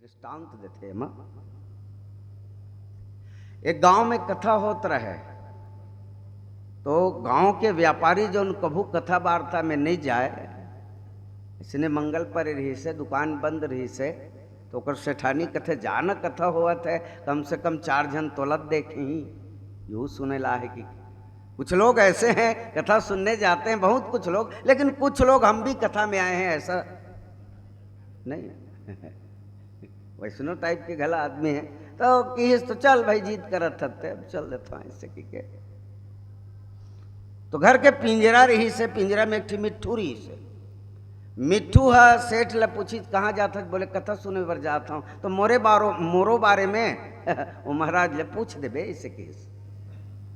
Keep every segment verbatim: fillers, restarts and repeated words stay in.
दृष्टांत देथे एमा। एक गांव में कथा होत रहे, तो गांव के व्यापारी जौन कभू कथा वार्ता में नहीं जाए, इसने मंगल पर रहिस हे, दुकान बंद रहिस हे, तो ओकर सेठानी कथे, "जा न, कथा होवत हे, कम से कम चार झन तोला त देखही, यहू सुने ला हे कि।" कुछ लोग ऐसे हैं, कथा सुनने जाते हैं बहुत कुछ लोग, लेकिन कुछ लोग हम भी कथा में आए हैं, ऐसा नहीं। वैष्णव टाइप के घला आदमी है, तो किहिस, "तो चल भाई, जिद करत हस ते, अब चल देथंव," ऐसे कहिके। तो घर के पिंजरा रहिस हे, पिंजरा में एक ठी मिट्ठू रहिस हे। मिट्ठू ह सेठ ल पूछिस, "कहाँ जात हस?" बोले, "कथा सुने बर जात हंव।" "तो मोरे बारो, मोरो बारे में वो महाराज ले पूछ देबे," ऐसे किहिस।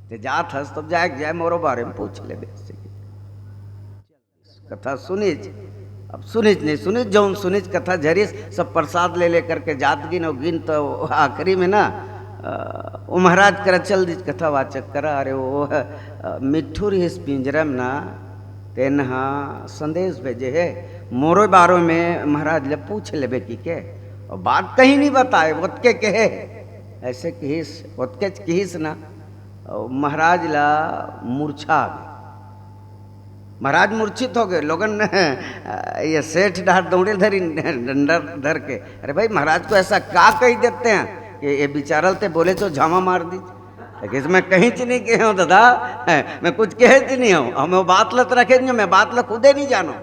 "ते जात हस, तब जाए के जाए, मोरो बारे में पूछ लेबे," ऐसे किहिस। कथा सुनिस, अब सुनिस नहीं सुनिस, जौन सुनिस, कथा झरिस, सब प्रसाद ले लेकर के जात गिन, और गिन तो आखिरी में ना, अ, वो महाराज करा चल दिस, कथावाचक करा, "अरे वो, अ, मिट्ठू रहिस पिंजरा में ना, तेन हा संदेश भेजे हे, मोरो बारो में महाराज ले पूछ लेबे कहिके, और बात कहीं नहीं बताए, ओतके कहे, ऐसे किहिस, ओतके किहिस ना, और महाराज ला मूर्छा आ गई।" महाराज मूर्छित हो गए। लोगन, ये सेठ डहर दौड़े धरिन डंडा धर के, "अरे भाई, महाराज को ऐसा का कहि देते हैं कि ये बिचारा ल ते बोले तो झामा मार दिस।" तो किहिस, "मैं कहीं च नहीं कहे हंव दादा, मैं कुछ कहे च नहीं हंव, हम वो बात ल त रखे नहीं, मैं बात ल खुदे नहीं जानों।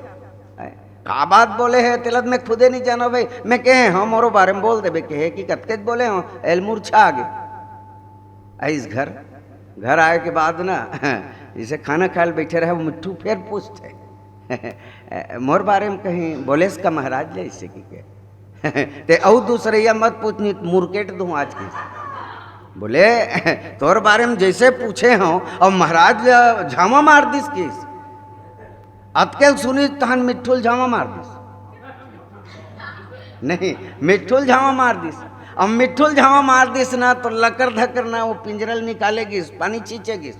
का बात बोले हे तेला त मैं खुदे नहीं जानों भाई, मैं कहे हंव, मोरो बारे में बोल देबे कहे कि कतकेच बोले हंव, एला मूर्छा आ गे।" आइस घर, घर आए के बाद ना, जैसे खाना खाए ल बैठे रहे, वो मिट्ठू फेर पूछथे, "मोर बारे में कहीं बोलेस का महाराज ले?" ऐसे कहिके। "ते अउ दूसरइया मत पूछ, नहीं त मुरकेट दूं आज," किहिस। बोले, "तोर बारे में जैसे पूछे हंव, और महाराज ल झामा मार दिस," किहिस। अतके ल सुनिस, तहन मिट्ठू ल झामा मार दिस। नहीं, मिट्ठू ल झामा मार दिस। अब मिट्ठू ल झामा मार दिस ना, तो लकर धकर ना वो पिंजरा ल निकाले गिस, पानी छींचे गिस।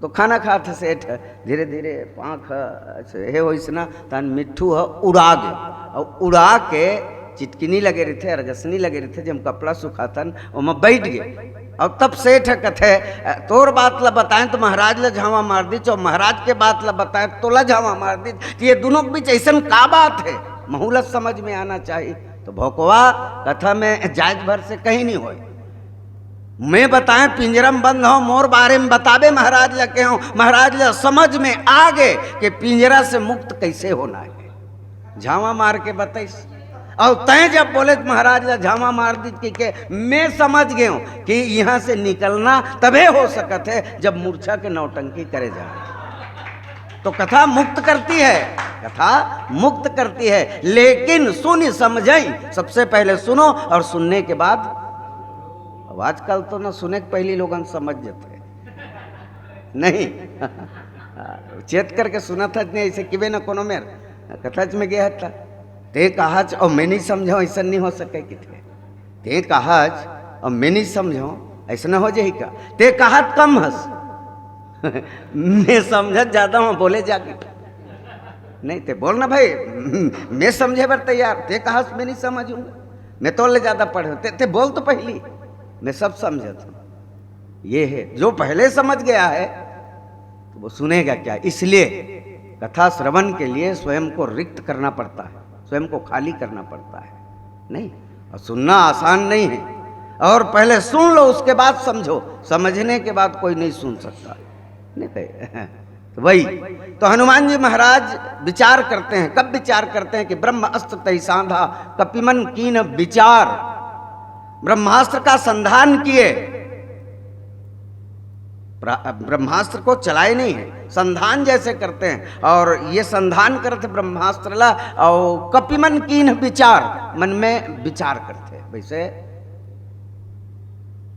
तो खाना खात हे सेठ, धीरे धीरे पाँख हे होइस ना, तहन मिट्ठू ह उड़ा गे। और उड़ा के चिटकिनी लगे रहिथे, अरगसनी लगे रहिथे, जेम कपड़ा सुखाथन, ओमा बैठ गे। और तब सेठ ह कथे, "तोर बात ल बताएं तो महाराज ल झामा मार दिस, और महाराज के बात ल बताएं तोला झामा मार दिस, तो ये दोनों के बीच ऐसन का बात है?" महू ल समझ में आना चाहिए। तो भोकवा, कथा में जायज भर से कहीं नहीं होए। मैं बताएं, पिंजरा में बंद हंव, मोर बारे में बताबे, महाराज ल कहे हंव, महाराज ल समझ में आ गे कि पिंजरा से मुक्त कैसे होना है। झामा मार के बताइस। और तैं जब बोले त महाराज ल झामा मार दिस कहिके, मैं समझ गे हंव कि इहां से निकलना तभे हो सकत हे, जब मूर्छा के नौटंकी करे जाए। तो कथा मुक्त करती है, कथा मुक्त करती है, लेकिन सुनि समझइ, सबसे पहले सुनो और सुनने के बाद। अब आजकल तो ना सुने के पहली लोगन समझ जाथे, नहीं। चेत करके सुनत हस नहीं, ऐसे किबे ना कोनो मेर कथच में गे हस त, "ते कहच और मैं नहीं समझंव, ऐसा नहीं हो सके," किथे। "ते कहच और मैं नहीं समझंव, ऐसा ना हो जाही का? ते कहत कम हस, मैं समझत ज्यादा हंव, बोले जाके।" नहीं, ते बोल ना भाई, मैं समझे बर तैयार, ते कहस मैं नहीं समझूंगा, मैं तोर ले ज्यादा पढ़े हंव, ते, ते बोल तो पहली, मैं सब समझत हंव। ये है, जो पहले समझ गया है, तो वो सुनेगा क्या? इसलिए कथा श्रवण के लिए स्वयं को रिक्त करना पड़ता है, स्वयं को खाली करना पड़ता है, नहीं? और सुनना आसान नहीं है। और पहले सुन लो, उसके बाद समझो। समझने के बाद कोई नहीं सुन सकता, नहीं भाई? तो वही, तो हनुमान जी महाराज विचार करते हैं। कब विचार करते हैं? कि ब्रह्म अस्त्र तहि सांधा, कपिमन कीन्ह विचार। ब्रह्मास्त्र का संधान किए। ब्र-, ब्रह्मास्त्र को चलाए नहीं है, संधान जैसे करते हैं। और ये संधान करत ब्रह्मास्त्र ला, और कपिमन कीन्ह विचार, मन में विचार करते हैं। वैसे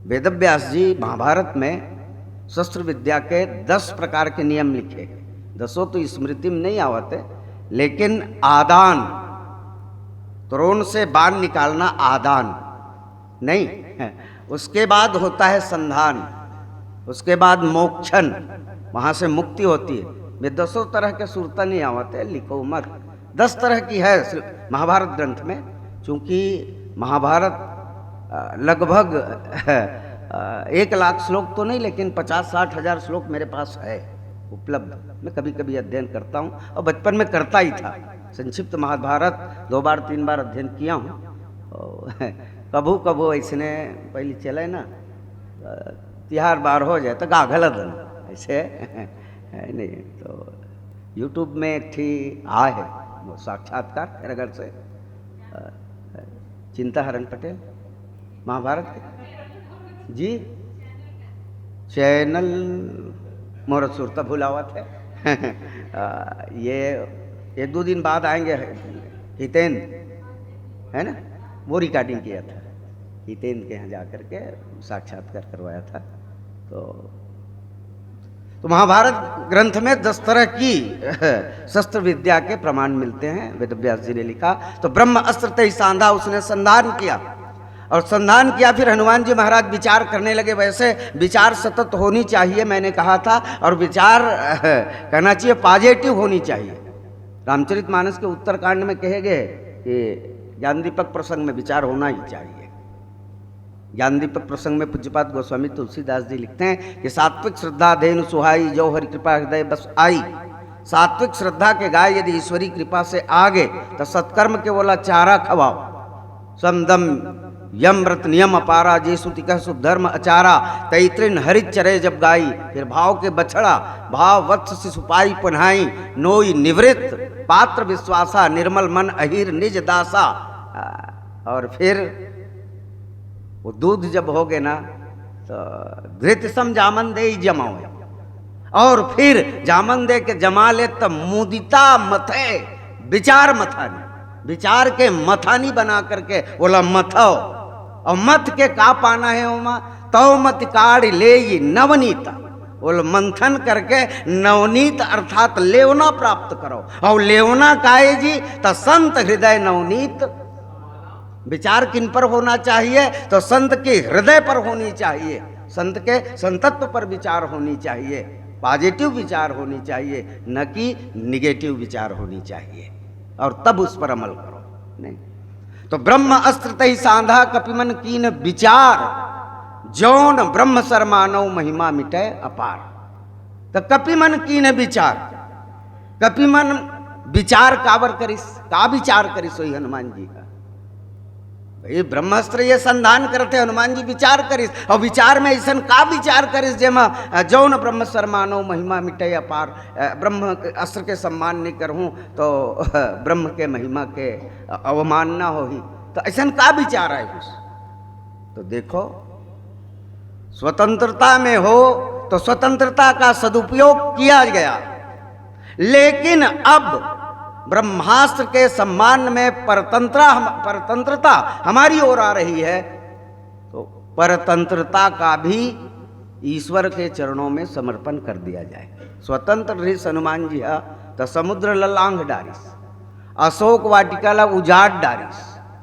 वेदव्यास जी महाभारत में शस्त्र विद्या के दस प्रकार के नियम लिखे हैं। दसों तो स्मृति में नहीं आवत है, लेकिन आदान, त्रोण से बाण निकालना आदान नहीं, उसके बाद होता है संधान, उसके बाद मोक्षण, वहाँ से मुक्ति होती है। ये दसों तरह के सुरता नहीं आवत है, लिखो मत। दस तरह की है श्री-, महाभारत ग्रंथ में। क्योंकि महाभारत, अ, लगभग अ, एक लाख श्लोक तो नहीं, लेकिन पचास साठ हजार श्लोक मेरे पास है उपलब्ध। मैं कभी कभी अध्ययन करता हूँ और बचपन में करता ही था। संक्षिप्त महाभारत दो बार तीन बार अध्ययन किया हूँ। और कभू कभू ऐसने पहले चले ना, अ, तिहार बार हो जाए तो गा घला दन ऐसे है नहीं। तो YouTube में एक ठी आ है वो साक्षात्कार खैरगढ़ से, अ, चिंता हरण पटेल, महाभारत के जी। चैनल मोर सुरता भुलावत है। अ, ये एक दो दिन बाद आएंगे। हितेंद्र है ना, वो रिकॉर्डिंग किया था, हितेंद्र के यहाँ जा करके साक्षात्कार करवाया था। तो तो महाभारत ग्रंथ में दस तरह की शस्त्र विद्या के प्रमाण मिलते हैं। वेदव्यास जी ने लिखा, तो ब्रह्म अस्त्र तहि सांधा, उसने संधान किया। और संधान किया, फिर हनुमान जी महाराज विचार करने लगे। वैसे विचार सतत होनी चाहिए, मैंने कहा था, और विचार कहना चाहिए, पॉजिटिव होनी चाहिए। रामचरित मानस के उत्तरकांड में कहे गए कि ज्ञान दीपक प्रसंग में विचार होना ही चाहिए। ज्ञान दीपक प्रसंग में पूज्यपाद गोस्वामी तुलसीदास जी लिखते हैं कि सात्विक श्रद्धा धेनु सुहाई, जो हरि कृपा हृदय बस आई। सात्विक श्रद्धा के गाय यदि ईश्वरी कृपा से आ गए, तो सत्कर्म के ओला चारा खवाओ। समदम यम व्रत नियम अपारा, जे सुति कह सुधर्म अचारा। तैतृन हरित चरे जब गाई, फिर भाव के बछड़ा, भाव वत्स शिशुपाई पन्हाई। नोई निवृत्त पात्र विश्वासा, निर्मल मन अहिर निज दासा। आ, और फिर वो दूध जब हो गए ना, तो घृत सम जामन दे जमाओ। और फिर जामन दे के जमा ले, तब मुदिता मथे, विचार मथानी, विचार के मथानी बना करके ओला मथो। और मथ के का पाना है ओमा? तव मत काढ़ ले ये नवनीत। ओला मंथन करके नवनीत अर्थात लेवना प्राप्त करो। और लेवना काहे जी? त संत हृदय नवनीत। विचार किन पर होना चाहिए? तो संत के हृदय पर होनी चाहिए, संत के संतत्व पर विचार होनी चाहिए, पॉजिटिव विचार होनी चाहिए, न कि निगेटिव विचार होनी चाहिए। और तब उस पर अमल करो। नहीं तो ब्रह्म अस्त्र तहि सांधा, कपिमन कीन विचार, जौन ब्रह्म सर मानव महिमा मिटे अपार। तो कपिमन कीन विचार, कपिमन विचार काबर करिस? का विचार करिस होही हनुमान जी का? भाई, ब्रह्मास्त्र ये संधान करते, हनुमान जी विचार करिस, और विचार में ऐसन का विचार करिस जेमा, अ, जौन ब्रह्म सर मानव महिमा मिटे अपार, अ, ब्रह्म अस्त्र के सम्मान नहीं करहूँ तो ब्रह्म के महिमा के अवमानना होही। तो ऐसन का विचार आए उस? तो देखो, स्वतंत्रता में हो तो स्वतंत्रता का सदुपयोग किया गया, लेकिन अब ब्रह्मास्त्र के सम्मान में परतंत्रा हम, परतंत्रता हमारी ओर आ रही है, तो परतंत्रता का भी ईश्वर के चरणों में समर्पण कर दिया जाए। स्वतंत्र रहिस हनुमान जी हा, तो समुद्र ल लांघ डारिस, अशोक वाटिका ला उजाड़ डारिस,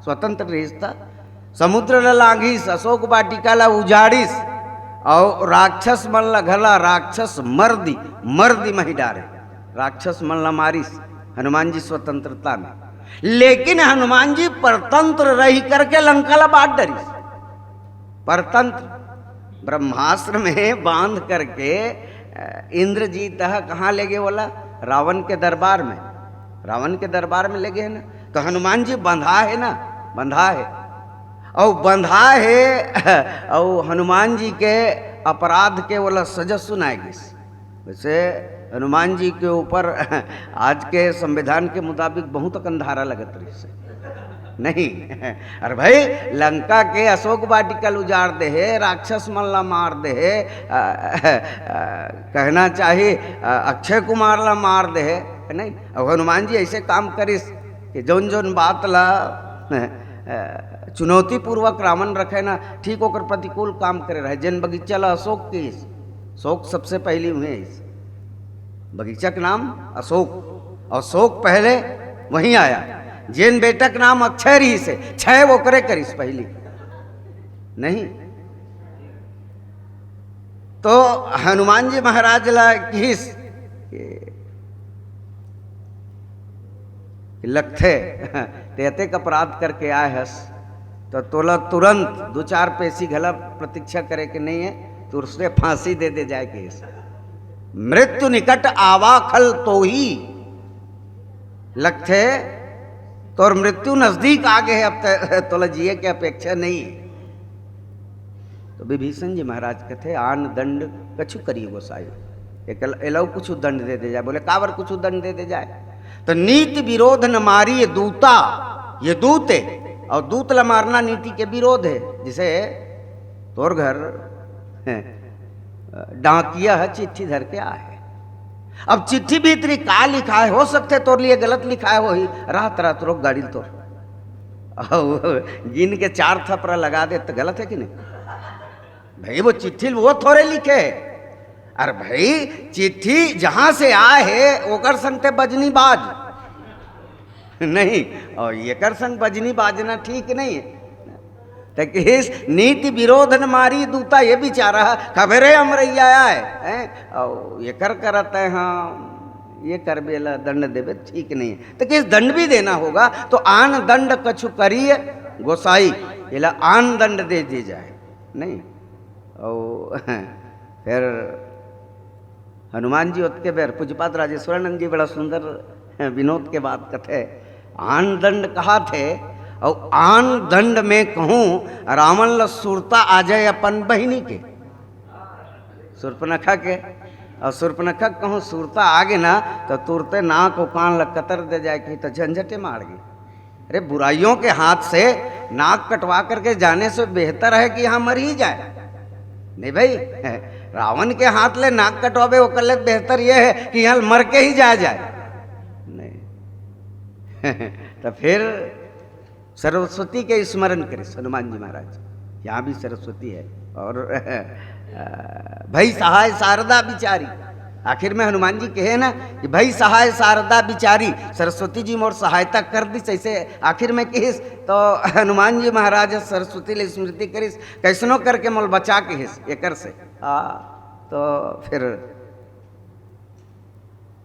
स्वतंत्र रहिस त समुद्र ल लांघिस, अशोक वाटिका ला उजाड़िस, और राक्षस मन ला घला राक्षस मर दी, मर दी मही डारे, राक्षस मन ला मारिस हनुमान जी स्वतंत्रता में। लेकिन हनुमान जी परतंत्र रही करके लंका ला बांट डरिस। परतंत्र ब्रह्मास्त्र में बांध करके, अ, इंद्रजीत ह कहाँ ले गए बोला? रावण के दरबार में। रावण के दरबार में ले गए ना, तो हनुमान जी बंधा है ना, बंधा है। और बंधा है और हनुमान जी के अपराध के बोला सजा सुनाए गिस। वैसे हनुमान जी के ऊपर आज के संविधान के मुताबिक बहुत अकन धारा लगत रहिस हे। नहीं, अरे भाई, लंका के अशोक वाटिका ल उजाड़ दे हे, राक्षस मन ला मार दे हे, अ, अ, अ, कहना चाहिए, अ, अक्षय कुमार ला मार दे हे, है नहीं? अब हनुमान जी ऐसे काम करिस कि जौन जौन बात ला, अ, चुनौतीपूर्वक रावण रखे ना, ठीक ओकर प्रतिकूल काम करे रहे। जेन बगीचा ला अशोक किस, अशोक सबसे पहली हुए इस बगीचा के नाम अशोक, और अशोक पहले वहीं आया। जेन बेटा के नाम अक्षय रहिस हे, क्षय ओकरे करिस पहली, नहीं तो हनुमान जी महाराज ला किस लगथे, ते अतेक अपराध करके आए हस, तो तोला तुरंत दो चार पेशी घला प्रतीक्षा करे के नहीं है, तुरते फांसी दे दे जाए के। मृत्यु निकट आवा खल तो ही लगथे, तोर मृत्यु नजदीक आ गए, अब त-, तोला जिए के अपेक्षा नहीं है। तो विभीषण जी महाराज कथे, "आन दंड कछु करिए गोसाई, एकल-, एलऊ कुछ दंड दे दे जाए।" बोले, "काबर कुछ दंड दे दे जाए?" तो नीति विरोध न मारी ये दूता, ये दूत है, और दूत ला मारना नीति के विरोध है। जैसे तोर घर, हैं, डाकिया है, चिट्ठी धर के आए है। अब चिट्ठी भीतरी का लिखाए, हो सकथे तोर लिए गलत लिखाए होही, रात रात रोक गाड़ी ल तोर, अउ गिन के चार थपरा लगा दे, तो गलत है कि नहीं? भाई, वो चिट्ठी वो थोड़े लिखे है। अरे भाई, चिट्ठी जहां से आए है, ओकर संग ते बजनी बाज। नहीं, और एकर संग बजनी बाजना ठीक नहीं है। तो किस नीति विरोध न मारी दूता, ये बेचारा खबरे अमरैया आए, हैं? और एकर करत है, हाँ, ये करबे ला दंड देबे, ठीक नहीं है। तो किस दंड भी देना होगा, तो आन दंड कछु करिए गोसाई, एला आन दंड दे दी जाए, नहीं? और फिर हनुमान जी ओतके बेर, पूज्यपाद राजेश्वरानंद जी बड़ा सुंदर विनोद के बात कथे, आन दंड कहाथे, और आन दंड में कहूँ रावण ल सुरता आ जाए अपन बहिनी के, सुर्पनखा के, और सुर्पनखा के कहूँ सुरता आ गे ना, तो तुरते नाक अउ कान ल कतर दे जाए, कि तो झंझटे मार गे। अरे, बुराइयों के हाथ से नाक कटवा करके जाने से बेहतर है कि यहाँ मर ही जाए। नहीं भाई, रावण के हाथ ले नाक कटवाबे, ओकर ले बेहतर ये है कि यहाँ मर के ही जाया जाए। नहीं। तो फिर सरस्वती के स्मरण करिस हनुमान जी महाराज। यहाँ भी सरस्वती है। और अ, भई सहाय शारदा बिचारी, आखिर में हनुमान जी कहे ना कि भई सहाय शारदा बिचारी, सरस्वती जी मोर सहायता कर दिस, ऐसे आखिर में किहिस। तो हनुमान जी महाराज सरस्वती ले स्मृति करिस, कैसनो करके मोल बचा किहिस एकर से। आ, तो फिर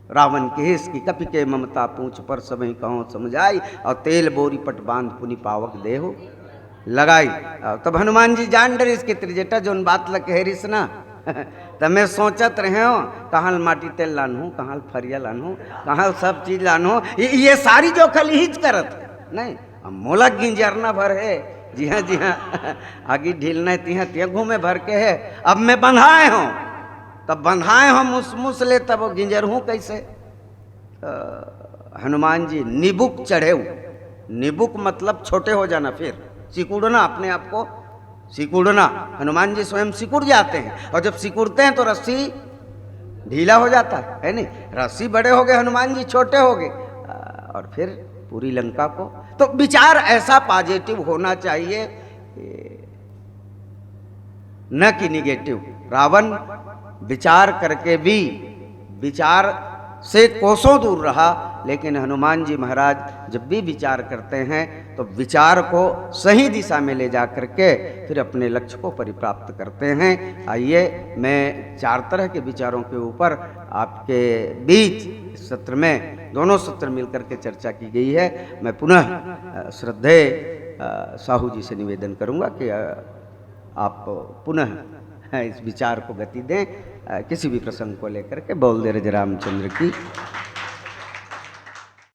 रावण किहिस कि कपि के ममता पूछ पर सबहि कहूँ समुझाई, और तेल बोरी पट बांध पुनि पावक देहु लगाई। और तब हनुमान जी जान डरिस कि त्रिजटा जोन बात ल कहे रिस ना, तब मैं सोचत रहे हो, कहाँ ल माटी तेल लानहूँ, कहाँ ल फरिया लानहूँ, कहाँ ल सब चीज लानहूँ, ये, ये सारी जोखल इहीच करत है, नहीं? अब मोला गिंजरना भर है, जिहाँ जिहाँ आगी ढीलना है, तिहाँ तिहाँ घूमे भर के है। अब मैं बंधाए हूँ, तब बंधाए हूँ मुस मुस ले, तब वो गिंजर हूँ कैसे? अ, हनुमान जी निबुक चढ़े हूँ। निबुक मतलब छोटे हो जाना, फिर सिकुड़ना, अपने आप को सिकुड़ना। हनुमान जी स्वयं सिकुड़ जाते हैं, और जब सिकुड़ते हैं तो रस्सी ढीला हो जाता है, है नहीं? रस्सी बड़े हो गए, हनुमान जी छोटे हो गए, अ, और फिर पूरी लंका को। तो विचार ऐसा पॉजिटिव होना चाहिए, न कि निगेटिव। रावण विचार करके भी विचार से कोसों दूर रहा, लेकिन हनुमान जी महाराज जब भी विचार करते हैं तो विचार को सही दिशा में ले जा करके फिर अपने लक्ष्य को परिप्राप्त करते हैं। आइए, मैं चार तरह के विचारों के ऊपर आपके बीच इस सत्र में, दोनों सत्र मिलकर के चर्चा की गई है। मैं पुनः, अ, श्रद्धेय, अ, साहू जी से निवेदन करूंगा कि, अ, आप पुनः इस विचार को गति दें, अ, किसी भी प्रसंग को लेकर के। बोल दे रज रामचंद्र की।